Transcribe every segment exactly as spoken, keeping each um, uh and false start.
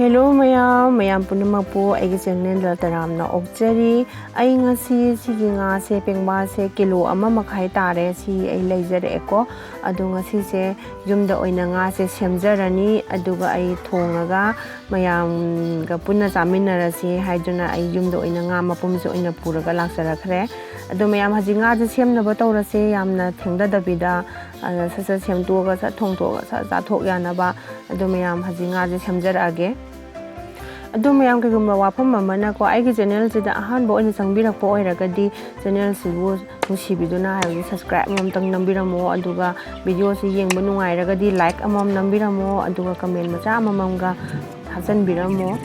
Hello ꯃꯌꯥꯝ, ꯃꯌꯥꯝ ꯄꯨꯝꯅꯃꯛꯄꯨ ꯑꯩꯒꯤ channelꯗ ꯇꯔꯥꯝꯅ ꯑꯣꯛꯆꯔꯤ꯫ ꯑꯩ ꯉꯁꯤ ꯁꯤꯒꯤ ꯉꯥꯁꯦ, ꯄꯦꯡꯕꯥꯁꯦ ꯀꯤꯂꯣ ꯑꯃ ꯃꯈꯥꯏ ꯇꯥꯔꯦ, ꯁꯤ ꯑꯩ ꯂꯩꯖꯔꯛꯑꯦꯀꯣ꯫ ꯑꯗꯣ ꯉꯁꯤꯁꯦ ꯌꯨꯝꯗ ꯑꯣꯏꯅ ꯉꯥꯁꯦ ꯁꯦꯝꯖꯔꯅꯤ, ꯑꯗꯨꯒ ꯑꯩ ꯊꯣꯡꯉꯒ ꯃꯌꯥꯝꯒ ꯄꯨꯟꯅ ꯆꯥꯃꯤꯟꯅꯔꯁꯤ ꯍꯥꯏꯗꯨꯅ ꯑꯩ ꯌꯨꯝꯗ ꯑꯣꯏꯅ ꯉꯥ ꯃꯄꯨꯝꯁꯦ ꯑꯣꯏꯅ ꯄꯨꯔꯒ ꯂꯥꯛꯆꯔꯛꯈ꯭ꯔꯦ꯫ ꯑꯗꯣ ꯃꯌꯥꯝ ꯍꯧꯖꯤꯛ ꯉꯥꯁꯦ ꯁꯦꯝꯅꯕ ꯇꯧꯔꯁꯦ, ꯌꯥꯝꯅ ꯊꯦꯡꯊꯗꯕꯤꯗ, ꯑꯗ ꯁꯠ ꯁꯠ ꯁꯦꯝꯇꯣꯛꯑꯒ ꯁꯠ ꯊꯣꯡꯗꯣꯛꯑꯒ ꯁꯠ ꯆꯥꯊꯣꯛ ꯌꯥꯅꯕ꯫ ꯑꯗꯣ ꯃꯌꯥꯝ ꯍꯧꯖꯤꯛ ꯉꯥꯁꯦ ꯁꯦꯝꯖꯔꯛꯑꯒꯦ꯫ ꯑꯗꯣ ꯃꯌꯥꯝ, ꯀꯩꯒꯨꯝꯕ ꯋꯥꯐꯝ ꯑꯃꯅꯀꯣ, ꯑꯩꯒꯤ channelꯁꯤꯗ ꯑꯍꯥꯟꯕ ꯑꯣꯏꯅ ꯆꯪꯕꯤꯔꯛꯄ ꯑꯣꯏꯔꯒꯗꯤ, channelꯁꯤꯕꯨ ꯅꯨꯡꯁꯤꯕꯤꯗꯨꯅ ꯍꯥꯏꯕꯗꯤ subscribe ꯑꯃꯃꯝꯇꯪ ꯅꯝꯕꯤꯔꯝꯃꯣ, ꯑꯗꯨꯒ videoꯁꯤ ꯌꯦꯡꯕ ꯅꯨꯡꯉꯥꯏꯔꯒꯗꯤ like ꯑꯃꯃꯝ ꯅꯝꯕꯤꯔꯝꯃꯣ, ꯑꯗꯨꯒ comment ꯃꯆꯥ ꯑꯃꯃꯝꯒ ꯍꯥꯞꯆꯤꯟꯕꯤꯔꯝꯃꯣ꯫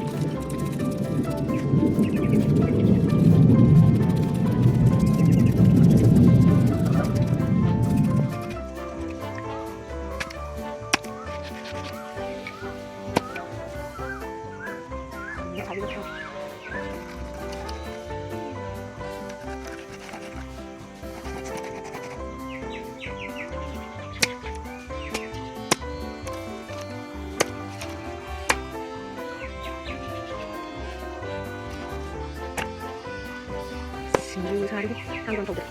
ꯁꯤꯡꯖꯨ ꯁꯥꯔꯒꯦ, ꯊꯥꯡ ꯀꯣꯟ ꯊꯧꯗ꯭ꯔꯦ꯫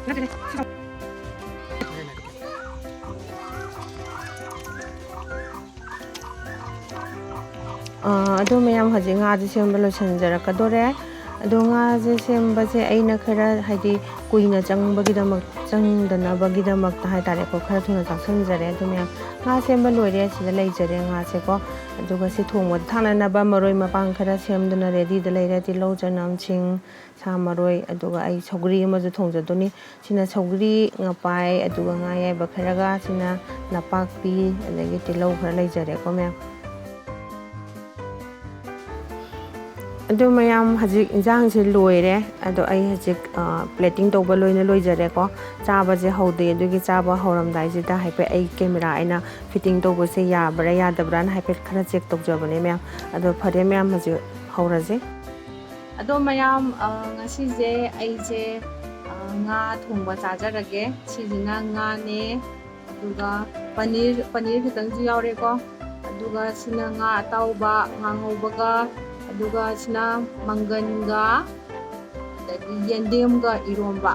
ꯅꯠꯇꯦꯅꯦ, ꯁꯤ ꯇꯧ-, ꯑꯥ, ꯑꯗꯣ ꯃꯌꯥꯝ, ꯍꯧꯖꯤꯛ ꯉꯥꯁꯦ ꯁꯦꯝꯕ ꯂꯣꯏꯁꯤꯟꯖꯔꯛꯀꯗꯣꯔꯦ꯫ ꯑꯗꯣ ꯉꯥꯁꯦ ꯁꯦꯝꯕꯁꯦ ꯑꯩꯅ ꯈꯔ, ꯍꯥꯏꯗꯤ, ꯀꯨꯏꯅ ꯆꯪꯕꯒꯤꯗꯃꯛ, ꯆꯪꯗꯅꯕꯒꯤꯗꯃꯛꯇ ꯍꯥꯏꯇꯥꯔꯦꯀꯣ, ꯈꯔ ꯊꯨꯅ ꯆꯥꯛꯁꯤꯟꯖꯔꯦ꯫ ꯑꯗꯣ ꯃꯌꯥꯝ, ꯉꯥ ꯁꯦꯝꯕ ꯂꯣꯏꯔꯦ, ꯁꯤꯗ ꯂꯩꯖꯔꯦ ꯉꯥꯁꯦꯀꯣ꯫ ꯑꯗꯨꯒ ꯁꯤ ꯊꯣꯡꯕꯗ ꯊꯥꯛꯅꯅꯕ ꯃꯔꯣꯏ ꯃꯄꯥꯡ ꯈꯔ ꯁꯦꯝꯗꯨꯅ readyꯗ ꯂꯩꯔꯦ꯫ ꯇꯤꯜꯍꯧ, ꯆꯅꯝ, ꯁꯤꯡ, ꯁꯥ ꯃꯔꯣꯏ, ꯑꯗꯨꯒ ꯑꯩ ꯁꯧꯒ꯭ꯔꯤ ꯑꯃꯁꯨ ꯊꯣꯡꯖꯗꯣꯏꯅꯤ꯫ ꯁꯤꯅ ꯁꯧꯒ꯭ꯔꯤ, ꯉꯄꯥꯏ, ꯑꯗꯨꯒ ꯉꯥ ꯑꯌꯥꯏꯕ ꯈꯔꯒ, ꯁꯤꯅ ꯅꯄꯥꯛꯄꯤ, ꯑꯗꯒꯤ ꯇꯤꯜꯍꯧ ꯈꯔ ꯂꯩꯖꯔꯦꯀꯣ ꯃꯌꯥꯝ꯫ ꯑꯗꯨ ꯃꯌꯥꯝ, ꯍꯧꯖꯤꯛ ꯏꯟꯖꯥꯡꯁꯦ ꯂꯣꯏꯔꯦ꯫ ꯑꯗꯣ ꯑꯩ ꯍꯧꯖꯤꯛ, ꯑ, plating ꯇꯧꯕ ꯂꯣꯏꯅ ꯂꯣꯏꯖꯔꯦꯀꯣ꯫ ꯆꯥꯕꯁꯦ ꯍꯧꯗꯦ, ꯑꯗꯨꯒꯤ ꯆꯥꯕ ꯍꯧꯔꯝꯗꯥꯏꯁꯤꯗ ꯍꯥꯏꯐꯦꯠ ꯑꯩ camera ꯑꯩꯅ fitting ꯇꯧꯕꯁꯦ ꯌꯥꯕ꯭ꯔꯥ ꯌꯥꯗꯕ꯭ꯔꯥꯅ ꯍꯥꯏꯐꯦꯠ ꯈꯔ check ꯇꯧꯖꯕꯅꯦ ꯃꯌꯥꯝ꯫ ꯑꯗꯣ ꯐꯔꯦ ꯃꯌꯥꯝ, ꯍꯧꯖꯤꯛ ꯍꯧꯔꯁꯦ꯫ ꯑꯗꯣ ꯃꯌꯥꯝ, ꯑ, ꯉꯁꯤꯁꯦ ꯑꯩꯁꯦ, ꯑ, ꯉꯥ ꯊꯣꯡꯕ ꯆꯥꯖꯔꯒꯦ꯫ ꯁꯤꯁꯤꯅ ꯉꯥꯅꯦ, ꯑꯗꯨꯒ ꯄꯅꯤꯔ, ꯄꯅꯤꯔ ꯈꯤꯇꯪꯁꯨ ꯌꯥꯎꯔꯦꯀꯣ꯫ ꯑꯗꯨꯒ ꯁꯤꯅ ꯉꯥ ꯑꯇꯥꯎꯕ, ꯉꯥ ꯉꯧꯕꯒ, ꯑꯗꯨꯒ ꯁꯤꯅ ꯃꯪꯒꯟꯒ, ꯑꯗꯒꯤ ꯌꯦꯟꯗꯦꯝꯒ ꯏꯔꯣꯝꯕ,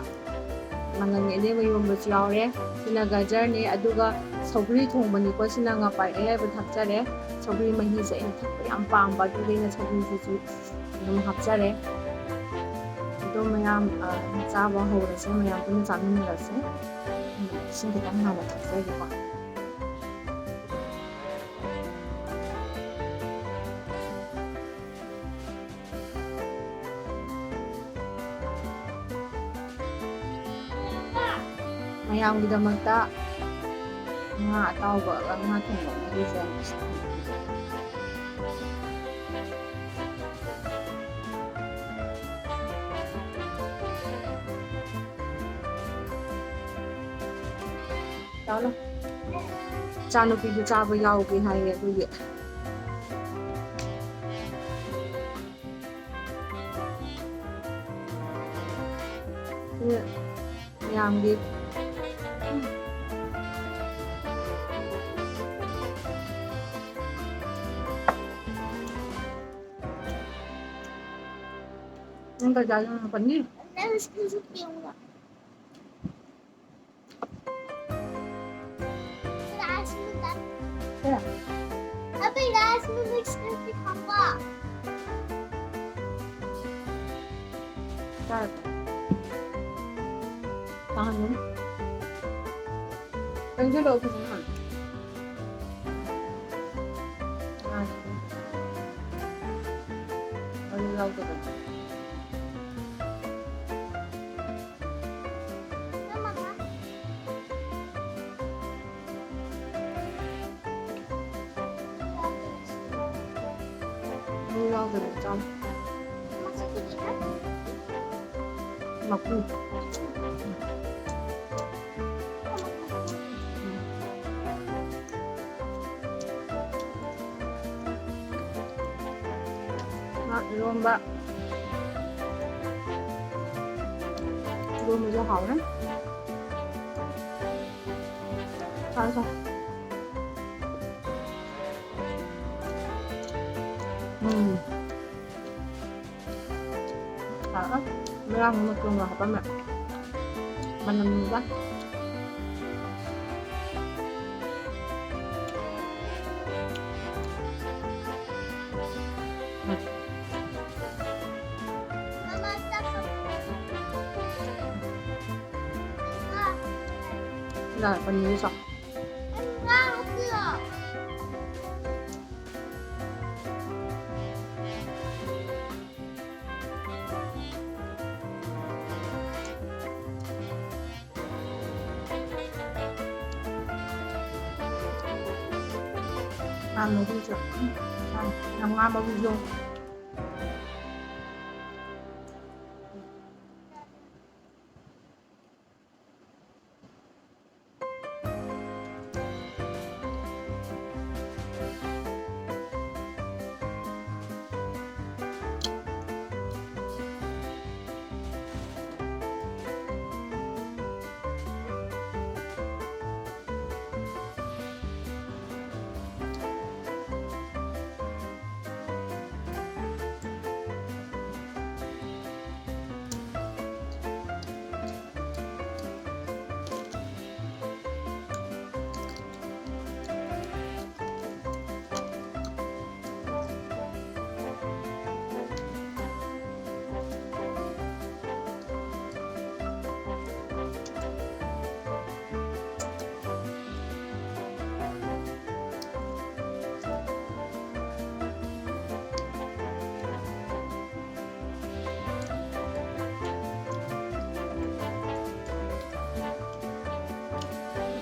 ꯃꯪꯒꯟ ꯌꯦꯟꯗꯦꯝꯒ ꯏꯔꯣꯝꯕꯁꯨ ꯌꯥꯎꯔꯦ꯫ ꯁꯤꯅ ꯒꯖꯔꯅꯦ, ꯑꯗꯨꯒ ꯁꯧꯒ꯭ꯔꯤ ꯊꯣꯡꯕꯅꯤꯀꯣ꯫ ꯁꯤꯅ ꯉꯄꯥꯏ ꯑꯌꯥꯏꯕ ꯊꯥꯛꯆꯔꯦ꯫ ꯁꯧꯒ꯭ꯔꯤ ꯃꯍꯤꯁꯦ ꯑꯩꯅ ꯊꯛꯄ ꯌꯥꯝ ꯄꯥꯝꯕ, ꯑꯗꯨꯒꯤ ꯑꯩꯅ ꯁꯧꯒ꯭ꯔꯤꯁꯤꯁꯨ ꯑꯗꯨꯝ ꯍꯥꯞꯆꯔꯦ꯫ ꯑꯗꯣ ꯃꯌꯥꯝ, ꯑ, ꯆꯥꯕ ꯍꯧꯔꯁꯦ, ꯃꯌꯥꯝ ꯄꯨꯟꯅ ꯆꯥꯃꯤꯟꯅꯔꯁꯦ꯫ ꯏꯁꯤꯡ ꯈꯤꯇꯪ ꯍꯥꯟꯅ ꯊꯛꯆꯒꯦꯀꯣ꯫ ꯃꯌꯥꯝꯒꯤꯗꯃꯛꯇ ꯉꯥ ꯑꯇꯥꯎꯕ, ꯉꯥ ꯊꯣꯡꯕ ꯑꯃꯒꯤꯁꯦ꯫ ꯆꯥꯎꯅ꯫ ꯏꯆꯥꯅꯨꯄꯤꯁꯨ ꯆꯥꯕ ꯌꯥꯎꯒꯦ ꯍꯥꯏꯌꯦ, ꯑꯗꯨꯒꯤ꯫ ꯃꯌꯥꯝꯒꯤ꯫ ꯅꯪ ꯀꯩ ꯆꯥꯗꯣꯏꯅꯣ? ꯄꯅꯤꯔ? ꯀꯌꯥ? ꯑꯕꯦ, rice noodles ꯅꯠꯇꯦ ꯈꯪꯕ꯫ ꯆꯥꯔꯣ꯫ ꯆꯥꯍꯟꯒꯅꯨ꯫ ꯆꯪꯁꯤꯜꯂꯛꯑꯣ ꯐꯖꯅ꯫ ꯉꯥꯏꯈꯣ꯫ ꯃꯔꯨ ꯌꯥꯎꯗꯕꯅꯤ꯫ ꯃꯔꯨ ꯌꯥꯎꯗꯅ ꯆꯥꯎ꯫ ꯃꯀꯨ꯫ ꯉꯥ ꯏꯔꯣꯝꯕ꯫ ꯏꯔꯣꯝꯕꯁꯨ ꯍꯥꯎꯔꯦ꯫ ꯆꯥꯔꯣ, ꯆꯥꯔꯣ꯫ ꯎꯝ꯫ ꯂꯥꯛꯑꯣ꯫ ꯃꯌꯥꯡ ꯃꯇꯣꯟꯒ ꯍꯥꯞꯄꯝꯃꯦ꯫ ꯃꯅꯝ ꯅꯨꯡꯁꯤꯗ꯫ ꯎꯝ꯫ ꯁꯤꯗ ꯄꯅꯤꯔ ꯆꯥꯎ꯫ ꯉꯥ ꯃꯔꯨꯁꯨ ꯌꯥꯝ, ꯌꯥꯝ ꯉꯥ ꯃꯔꯨꯁꯨ꯫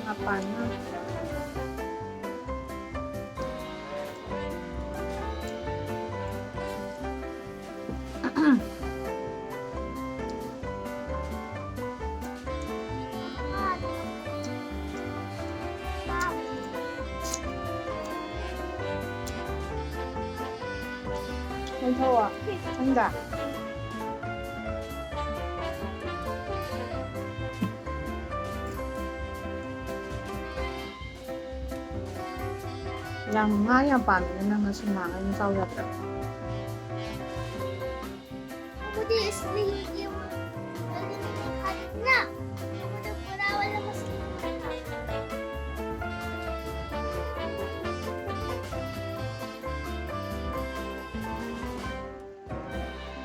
ꯃꯄꯥꯟꯅ꯫ ꯂꯧꯊꯧꯑꯣ꯫ ꯈꯪꯗ꯫ ꯌꯥꯝ ꯉꯥ ꯌꯥꯝ ꯄꯥꯝꯃꯤꯅ ꯅꯪ ꯉꯁꯤ ꯉꯥ ꯉꯥꯏꯅ ꯆꯥꯎ ꯌꯥꯗ꯭ꯔꯥ? ꯃꯣꯏꯗꯤ ꯏꯁꯇ꯭ꯔꯤ ꯌꯦꯡꯉꯣ꯫ ꯑꯗꯨꯗꯤ ꯃꯣꯏꯗꯤ ꯈꯥꯏꯗꯅ꯫ ꯃꯣꯏꯗꯤ ꯄꯨꯔꯥ ꯑꯣꯏꯅ ꯃꯁꯤꯡ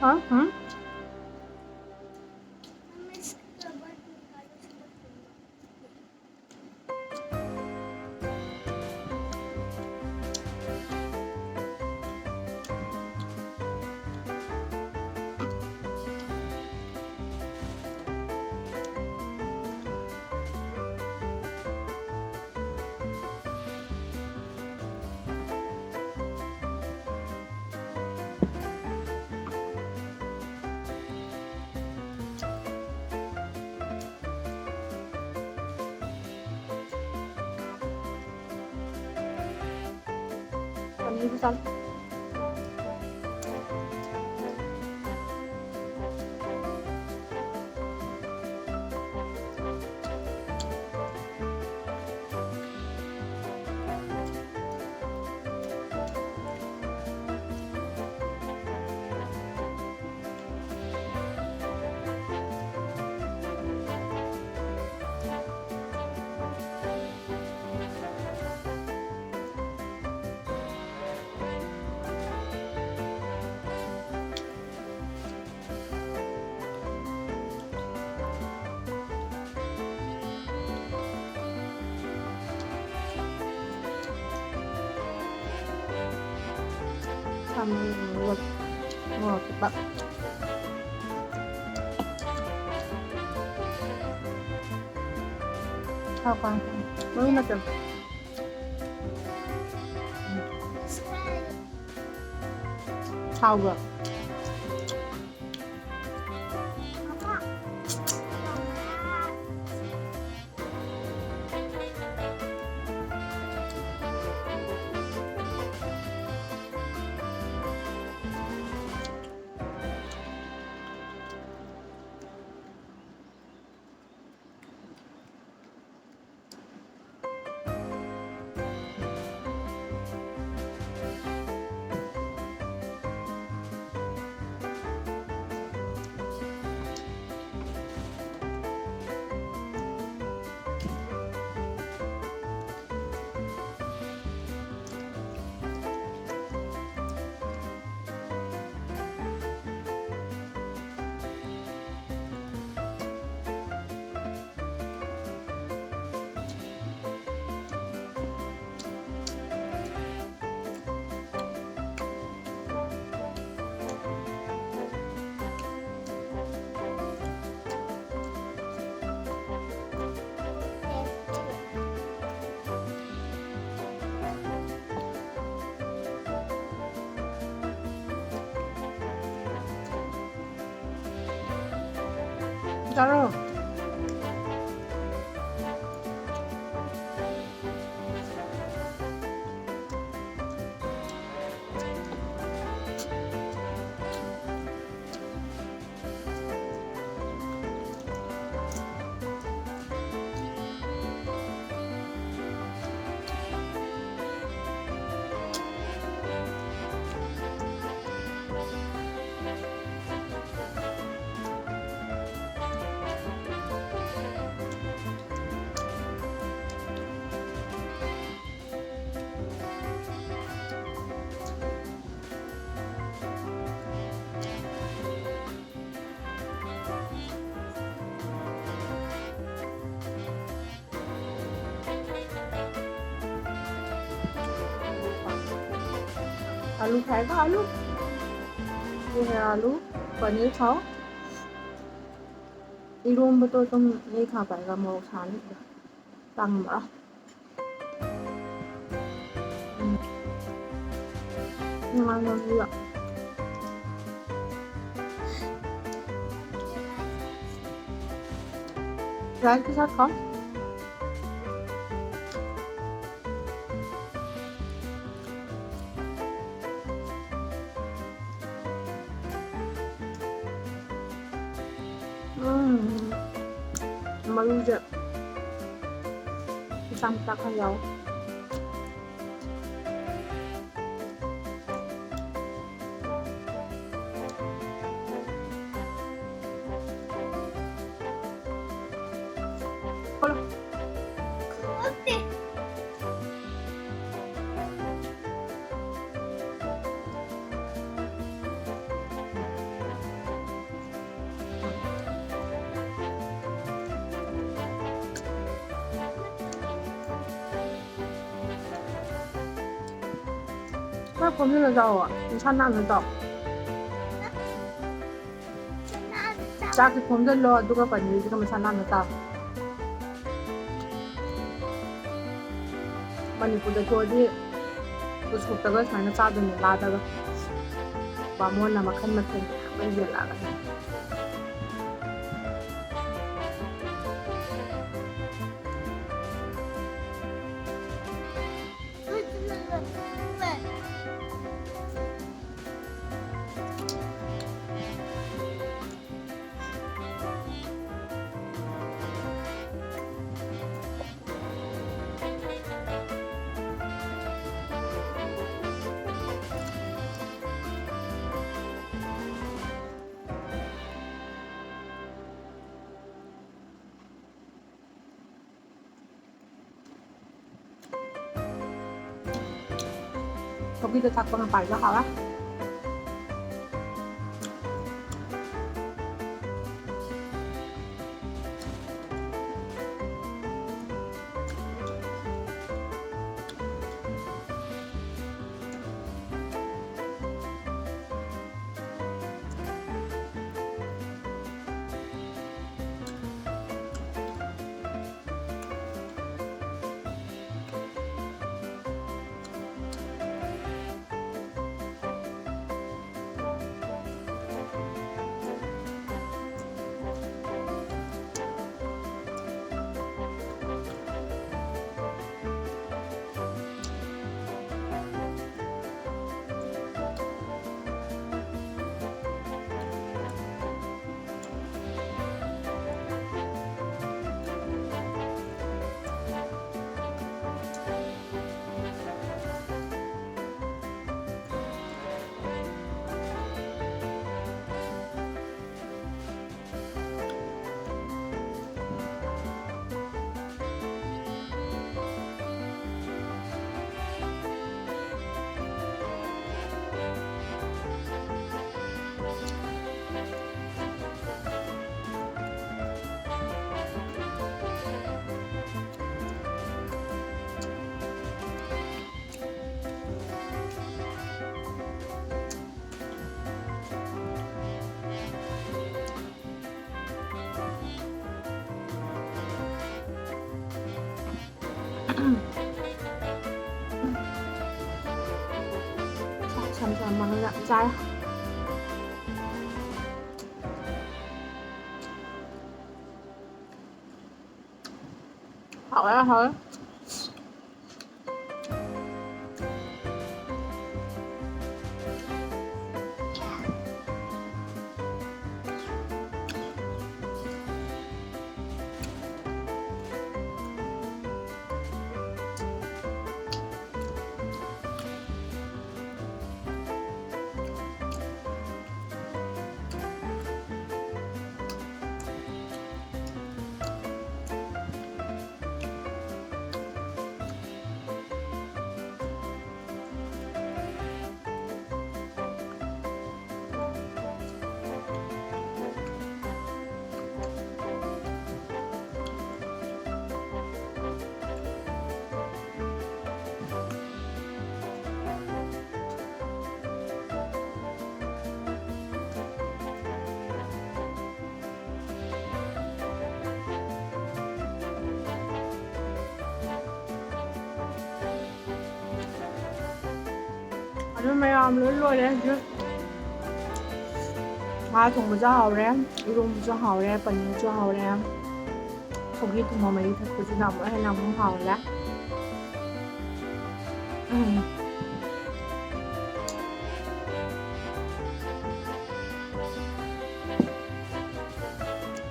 ꯍꯥ? ꯍꯨꯝ? ꯊꯝꯃꯒ ꯃꯣꯔꯣꯛ ꯑꯇꯦꯛꯄ꯫ ꯊꯥꯎ ꯀꯥꯡ-, ꯃꯔꯨ ꯃꯆꯜ꯫ ꯍꯥꯎꯕ꯭ꯔꯣ? ꯆꯥꯔꯣ꯫ आलू खाएगा, आलू? ये है आलू, पनीर खाओ। ꯏꯔꯣꯝꯕꯗꯣ ꯑꯗꯨꯝ ꯃꯤ ꯈꯥ ꯄꯥꯏꯒ ꯃꯣꯔꯣꯛ ꯁꯥꯅꯤ ꯇꯥꯡꯕ꯭ꯔꯥ? ꯎꯝ꯫ ꯅꯨꯡꯉꯥꯏ ꯃꯝꯁꯤꯒ꯫ ꯔꯥꯏꯁꯀꯤ ꯁꯥꯈꯣ꯫ ꯎꯝ꯫ ꯃꯔꯨꯁꯦ ꯃꯆꯥ ꯃꯆꯥ ꯈꯔ ꯌꯥꯎꯋꯦ꯫ ꯈꯔ ꯐꯣꯝꯖꯤꯜꯂ ꯆꯥꯎꯋꯣ, ꯅꯁꯥ ꯅꯥꯟꯅ ꯆꯥꯎ꯫ ꯆꯥꯛꯁꯦ ꯐꯣꯝꯖꯤꯜꯂꯣ, ꯑꯗꯨꯒ ꯄꯅꯤꯔꯁꯤꯒ ꯃꯁꯥ ꯅꯥꯟꯅ ꯆꯥꯎ꯫ ꯃꯅꯤꯄꯨꯔꯗ ꯊꯣꯛꯑꯗꯤ ꯎꯁꯣꯞꯇꯒ ꯁꯨꯃꯥꯏꯅ ꯆꯥꯗꯣꯏꯅꯦ, ꯂꯥꯗꯒ꯫ ꯕꯥꯃꯣꯟꯅ ꯃꯈꯜ ꯃꯊꯦꯜ ꯃꯌꯥꯝ ꯌꯦꯜꯂꯛꯑꯒ꯫ ꯊꯕꯤꯗ ꯊꯥꯛꯄ ꯃꯄꯥꯟꯗ ꯍꯥꯎꯔꯦ꯫ ꯆꯥꯛ ꯁꯝ ꯁꯝ ꯃꯍꯜꯂ ꯆꯥꯏ꯫ ꯍꯥꯎꯋꯦ, ꯍꯥꯎꯋꯦ꯫ ꯃꯌꯥꯝ ꯂꯣꯏ ꯂꯣꯏꯔꯦ ꯍꯧꯖꯤꯛ꯫ ꯉꯥ ꯊꯣꯡꯕꯁꯨ ꯍꯥꯎꯔꯦ, ꯏꯔꯣꯝꯕꯁꯨ ꯍꯥꯎꯔꯦ, ꯄꯅꯤꯔꯁꯨ ꯍꯥꯎꯔꯦ꯫ ꯁꯧꯒ꯭ꯔꯤ ꯊꯨꯝ ꯃꯍꯤ ꯊꯛꯄꯁꯤꯅ ꯑꯃꯨꯛ ꯍꯦꯟꯅ ꯑꯃꯨꯛ ꯍꯥꯎꯔꯦ꯫ ꯎꯝ꯫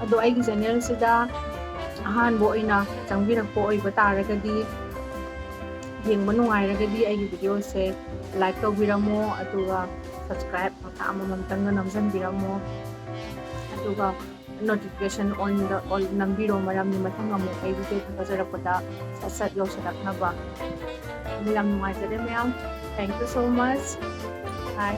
ꯑꯗꯣ ꯑꯩꯒꯤ ꯆꯦꯅꯦꯜꯁꯤꯗ ꯑꯍꯥꯟꯕ ꯑꯣꯏꯅ ꯆꯪꯕꯤꯔꯛꯄ ꯑꯣꯏꯕ ꯇꯥꯔꯒꯗꯤ, ꯌꯦꯡꯕ ꯅꯨꯡꯉꯥꯏꯔꯒꯗꯤ ꯑꯩꯒꯤ ꯚꯤꯗꯤꯑꯣꯁꯦ ꯂꯥꯏꯛ ꯇꯧꯕꯤꯔꯝꯃꯣ, ꯑꯗꯨꯒ ꯁꯕꯁꯀ꯭ꯔꯥꯏꯕ ꯃꯈꯥ ꯑꯃꯃꯝꯇꯪꯒ ꯅꯝꯁꯤꯟꯕꯤꯔꯝꯃꯣ, ꯑꯗꯨꯒ ꯅꯣꯇꯤꯐꯤꯀꯦꯁꯟ ꯑꯣꯟꯗ ꯑꯣꯜ ꯅꯝꯕꯤꯔꯣ, ꯃꯔꯝꯗꯤ ꯃꯊꯪ ꯑꯃꯨꯛ ꯑꯩ ꯚꯤꯗꯤꯑꯣ ꯊꯥꯒꯠꯆꯔꯛꯄꯗ ꯁꯠ ꯁꯠ ꯌꯧꯁꯤꯜꯂꯛꯅꯕ꯫ ꯑꯗꯨ ꯌꯥꯝ ꯅꯨꯡꯉꯥꯏꯖꯔꯦ ꯃꯌꯥꯝ꯫ Thank you so much. Bye.